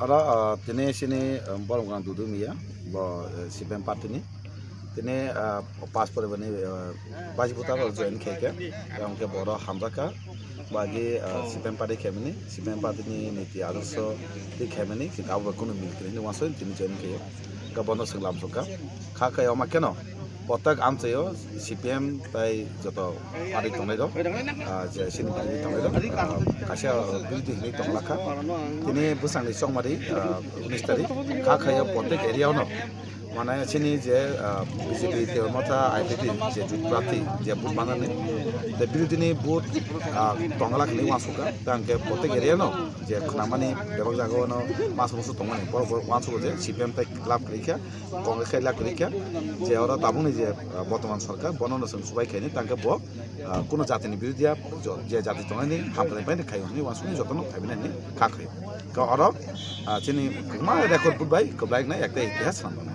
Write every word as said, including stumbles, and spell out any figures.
Oro, ah, tini sini, ah, borok rang dudu miya, bo, eh, C P M party ni. Tini, ah, pas pore bani, ah, baji buta ro join khe khe, yang khe boro hamjak kha, bagi, ah, C P M party khe mani, C P M party ni niti adorsho ti khe mani, kintu abo kunu mil kini ni wansoi tini join khe, ga bono senglam sokha, kha khe oma keno, Protek amchaio C P M tai joto party tongnai rok, ah, je sini party tongnai rok, ah, kaisa birodhi hinwi tongla kha. Tini bwsangni chongmari, ah, unis tarik kha khaio protek area ono. Mane sini je, ah, B J P Tebra Motha I P P je jut prarthi je vote manani, te birodhini vote, ah, tongla hinwi uansukha. Tei hwnkhe protek area no je khnamani bebak jaga ono mas musu tongmani borok borok uansugo je C P M tai lab kwrwi kha. Congress khai lak kwrwi kha, je oro tabukni je, ah, bortoman sorkar, bono no chwng chubai khaini, tangkhe bo, ah, kuno jatini birodhiya, jo-, je jati tongnani hamkrai bai khai hwnwi uansukni jotono phaibai nani kha khai. Khe oro, ah, chini kwbangma record but bai kwblaiknai ekta itihas swnamnai.